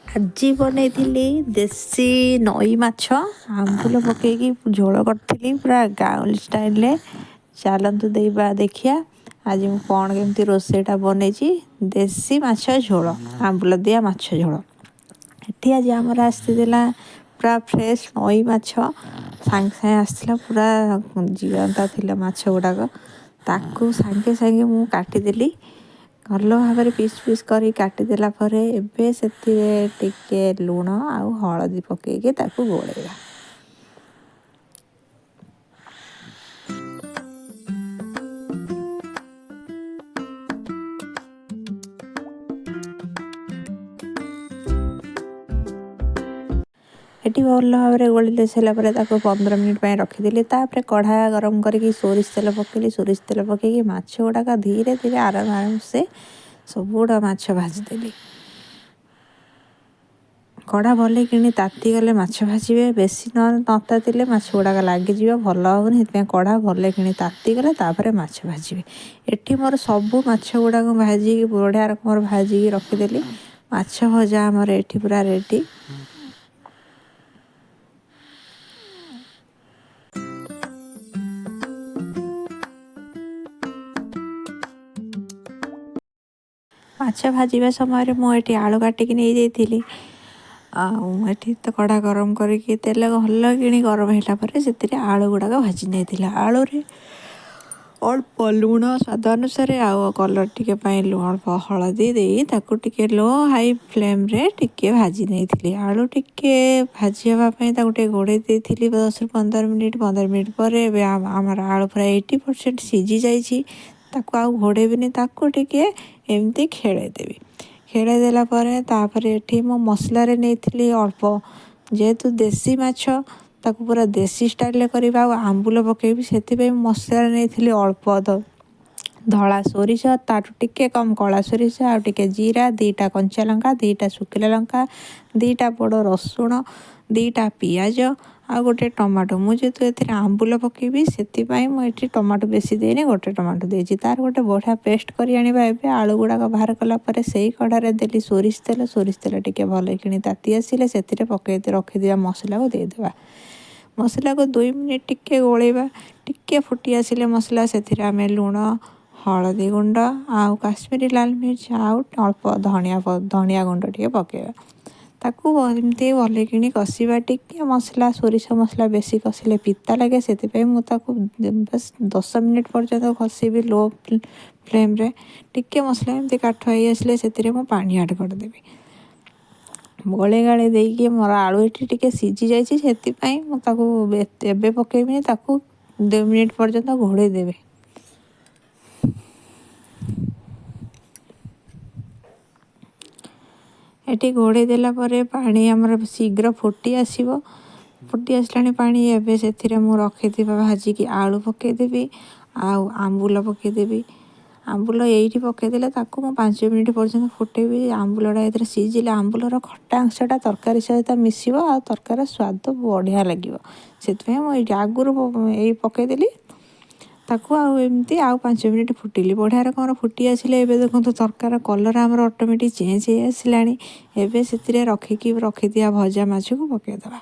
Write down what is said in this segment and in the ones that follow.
ଆଜି ବନେଇଥିଲି ଦେଶୀ ନଈ ମାଛ ଆମ୍ବୁଲ ପକେଇକି ଝୋଳ କରିଥିଲି ପୁରା ଗାଉଁଲି ଷ୍ଟାଇଲରେ। ଚାଲନ୍ତୁ ଦେଇବା ଦେଖିବା ଆଜି ମୁଁ କ'ଣ କେମିତି ରୋଷେଇଟା ବନେଇଛି। ଦେଶୀ ମାଛ ଝୋଳ, ଆମ୍ବୁଲ ଦିଆ ମାଛ ଝୋଳ। ଏଠି ଆଜି ଆମର ଆସିଥିଲା ପୁରା ଫ୍ରେଶ୍ ନଈ ମାଛ, ସାଙ୍ଗେ ସାଙ୍ଗେ ଆସିଥିଲା, ପୁରା ଜିଅନ୍ତା ଥିଲା ମାଛ ଗୁଡ଼ାକ। ତାକୁ ସାଙ୍ଗେ ସାଙ୍ଗେ ମୁଁ କାଟିଦେଲି, ଭଲ ଭାବରେ ପିସ୍ ପିସ୍ କରି କାଟିଦେଲା ପରେ ଏବେ ସେଥିରେ ଟିକେ ଲୁଣ ଆଉ ହଳଦୀ ପକେଇକି ତାକୁ ଗୋଳେଇବା। ଏଠି ଭଲ ଭାବରେ ଗୋଳି ଦେଇ ସାରିଲା ପରେ ତାକୁ 15 ମିନିଟ୍ ପାଇଁ ରଖିଦେଲି। ତାପରେ କଢ଼ା ଗରମ କରିକି ସୋରିଷ ତେଲ ପକେଇଲି। ସୋରିଷ ତେଲ ପକେଇକି ମାଛ ଗୁଡ଼ାକ ଧୀରେ ଧୀରେ ଆରାମ ଆରାମସେ ସବୁଗୁଡ଼ା ମାଛ ଭାଜିଦେଲି। କଢ଼ା ଭଲ କିଣି ତାତିଗଲେ ମାଛ ଭାଜିବେ, ବେଶୀ ନ ତାତିଲେ ମାଛ ଗୁଡ଼ାକ ଲାଗିଯିବ, ଭଲ ହେବନି। ସେଥିପାଇଁ କଢ଼ା ଭଲ କିଣି ତାତିଗଲେ ତାପରେ ମାଛ ଭାଜିବେ। ଏଠି ମୋର ସବୁ ମାଛ ଗୁଡ଼ାକ ଭାଜିକି ବଢ଼ିଆ ରକମର ଭାଜିକି ରଖିଦେଲି। ମାଛ ଭଜା ଆମର ଏଠି ପୁରା ରେଡ଼ି। ମାଛ ଭାଜିବା ସମୟରେ ମୁଁ ଏଠି ଆଳୁ କାଟିକି ନେଇଯାଇଥିଲି। ଆଉ ଏଠି ତ କଢ଼ା ଗରମ କରିକି ତେଲ ଭଲ କିଣି ଗରମ ହେଲା ପରେ ସେଥିରେ ଆଳୁ ଗୁଡ଼ାକ ଭାଜି ନେଇଥିଲି। ଆଳୁରେ ଅଳ୍ପ ଲୁଣ ସ୍ୱାଦ ଅନୁସାରେ ଆଉ କଲର୍ ଟିକେ ପାଇଁ ଅଳ୍ପ ହଳଦୀ ଦେଇ ତାକୁ ଟିକେ ଲୋ ହାଇ ଫ୍ଲେମ୍ରେ ଟିକେ ଭାଜି ନେଇଥିଲି। ଆଳୁ ଟିକେ ଭାଜି ହେବା ପାଇଁ ତାକୁ ଟିକେ ଘୋଡ଼େଇ ଦେଇଥିଲି 10ରୁ 15 ମିନିଟ୍। 15 ମିନିଟ୍ ପରେ ଏବେ ଆମର ଆଳୁ ପୁରା 80% ସିଝି ଯାଇଛି। ତାକୁ ଆଉ ଘୋଡ଼େଇବିନି, ତାକୁ ଟିକେ ଏମିତି ଖେଳେଇ ଦେବି। ଖେଳେଇ ଦେଲା ପରେ ତାପରେ ଏଠି ମୁଁ ମସଲାରେ ନେଇଥିଲି ଅଳ୍ପ, ଯେହେତୁ ଦେଶୀ ମାଛ ତାକୁ ପୁରା ଦେଶୀ ଷ୍ଟାଇଲରେ କରିବା ଆଉ ଆମ୍ବୁଲ ପକେଇବି, ସେଥିପାଇଁ ମୁଁ ମସଲାରେ ନେଇଥିଲି ଅଳ୍ପ ଧଳା ସୋରିଷ, ତାଠୁ ଟିକେ କମ୍ କଳା ସୋରିଷ, ଆଉ ଟିକେ ଜିରା, 2ଟା କଞ୍ଚା ଲଙ୍କା, 2ଟା ଶୁଖିଲା ଲଙ୍କା, 2ଟା ବଡ଼ ରସୁଣ, 2ଟା ପିଆଜ ଆଉ ଗୋଟେ ଟମାଟୋ। ମୁଁ ଯେହେତୁ ଏଥିରେ ଆମ୍ବୁଲ ପକେଇବି ସେଥିପାଇଁ ମୁଁ ଏଠି ଟମାଟୋ ବେଶୀ ଦେଇନି, ଗୋଟେ ଟମାଟୋ ଦେଇଛି। ତାର ଗୋଟେ ବଢ଼ିଆ ପେଷ୍ଟ କରି ଆଣିବା। ଏବେ ଆଳୁ ଗୁଡ଼ାକ ବାହାର କଲା ପରେ ସେଇ କଢ଼ାରେ ଦେଲି ସୋରିଷ ତେଲ। ସୋରିଷ ତେଲ ଟିକେ ଭଲ କିଣି ତାତି ଆସିଲେ ସେଥିରେ ପକେଇ ରଖିଥିବା ମସଲାକୁ ଦେଇଦେବା। ମସଲାକୁ 2 ମିନିଟ୍ ଟିକେ ଗୋଳେଇବା। ଟିକେ ଫୁଟି ଆସିଲେ ମସଲା ସେଥିରେ ଆମେ ଲୁଣ, ହଳଦୀ ଗୁଣ୍ଡ ଆଉ କାଶ୍ମୀରୀ ଲାଲ ମିର୍ଚ ଆଉ ଅଳ୍ପ ଧନିଆ ଗୁଣ୍ଡ ଟିକେ ପକେଇବା। ତାକୁ ଏମିତି ଭଲକିଣି କଷିବା। ଟିକେ ମସଲା, ସୋରିଷ ମସଲା ବେଶୀ କଷିଲେ ପିତା ଲାଗେ, ସେଥିପାଇଁ ମୁଁ ତାକୁ ବାସ୍ 10 ମିନିଟ୍ ପର୍ଯ୍ୟନ୍ତ କଷିବି ଲୋ ଫ୍ଲେମ୍ରେ। ଟିକେ ମସଲା ଏମିତି କାଠ ହେଇ ଆସିଲେ ସେଥିରେ ମୁଁ ପାଣି ଆଡ଼୍ କରିଦେବି। ଗୋଳେଇ ଗାଳେଇ ଦେଇକି ମୋର ଆଳୁ ଏଠି ଟିକେ ସିଝି ଯାଇଛି, ସେଥିପାଇଁ ମୁଁ ତାକୁ ଏବେ ପକେଇବିନି, ତାକୁ 2 ମିନିଟ୍ ପର୍ଯ୍ୟନ୍ତ ଘୋଡ଼େଇ ଦେବି। ଏଠି ଘୋଡ଼େଇ ଦେଲା ପରେ ପାଣି ଆମର ଶୀଘ୍ର ଫୁଟି ଆସିବ। ଫୁଟି ଆସିଲାଣି ପାଣି। ଏବେ ସେଥିରେ ମୁଁ ରଖିଥିବା ଭାଜିକି ଆଳୁ ପକେଇଦେବି ଆଉ ଆମ୍ବୁଲ ପକେଇଦେବି। ଆମ୍ବୁଲ ଏଇଠି ପକେଇଦେଲେ ତାକୁ ମୁଁ 5 ମିନିଟ୍ ପର୍ଯ୍ୟନ୍ତ ଫୁଟେଇବି। ଆମ୍ବୁଲଟା ଏଥିରେ ସିଝିଲେ ଆମ୍ବୁଲର ଖଟା ଅଂଶଟା ତରକାରୀ ସହିତ ମିଶିବ ଆଉ ତରକାରୀର ସ୍ୱାଦ ବଢ଼ିଆ ଲାଗିବ। ସେଥିପାଇଁ ମୁଁ ଏଇଠି ଆଗରୁ ଏଇ ପକେଇଦେଲି ତାକୁ ଆଉ ଏମିତି ଆଉ 5 ମିନିଟ୍ ଫୁଟିଲି। ବଢ଼ିଆ ରକମର ଫୁଟି ଆସିଲେ ଏବେ ଦେଖନ୍ତୁ ତରକାରୀର କଲର୍ ଆମର ଅଟୋମେଟିକ୍ ଚେଞ୍ଜ ହେଇ ଆସିଲାଣି। ଏବେ ସେଥିରେ ରଖିଥିବା ଭଜା ମାଛକୁ ପକେଇଦେବା।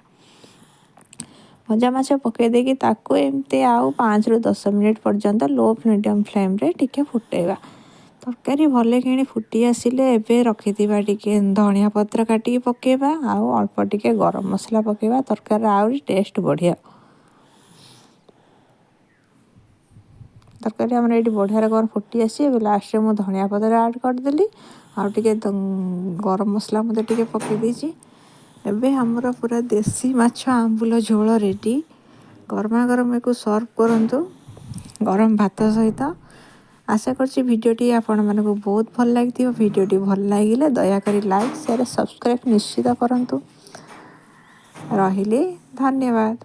ଭଜା ମାଛ ପକେଇ ଦେଇକି ତାକୁ ଏମିତି ଆଉ 5ରୁ 10 ମିନିଟ୍ ପର୍ଯ୍ୟନ୍ତ ଲୋ ମିଡ଼ିୟମ୍ ଫ୍ଲେମ୍ରେ ଟିକେ ଫୁଟେଇବା। ତରକାରୀ ଭଲ କିଣି ଫୁଟି ଆସିଲେ ଏବେ ରଖିଥିବା ଟିକେ ଧନିଆ ପତ୍ର କାଟିକି ପକେଇବା ଆଉ ଅଳ୍ପ ଟିକେ ଗରମ ମସଲା ପକେଇବା। ତରକାରୀର ଆହୁରି ଟେଷ୍ଟ ବଢ଼ିଆ। ତରକାରୀ ଆମର ଏଇଠି ବଢ଼ିଆ ରକମର ଫୁଟି ଆସିଛି। ଏବେ ଲାଷ୍ଟରେ ମୁଁ ଧନିଆ ପତ୍ର ଆଡ଼୍ କରିଦେଲି ଆଉ ଟିକେ ଗରମ ମସଲା ମଧ୍ୟ ଟିକେ ପକେଇ ଦେଇଛି। ଏବେ ଆମର ପୁରା ଦେଶୀ ମାଛ ଆମ୍ବୁଲ ଝୋଳ ରେଡ଼ି। ଗରମା ଗରମ ଏକୁ ସର୍ଭ କରନ୍ତୁ ଗରମ ଭାତ ସହିତ। ଆଶା କରୁଛି ଭିଡ଼ିଓଟି ଆପଣମାନଙ୍କୁ ବହୁତ ଭଲ ଲାଗିଥିବ। ଭିଡ଼ିଓଟି ଭଲ ଲାଗିଲେ ଦୟାକରି ଲାଇକ୍, ସେୟାର, ସବସ୍କ୍ରାଇବ୍ ନିଶ୍ଚିତ କରନ୍ତୁ। ରହିଲି, ଧନ୍ୟବାଦ।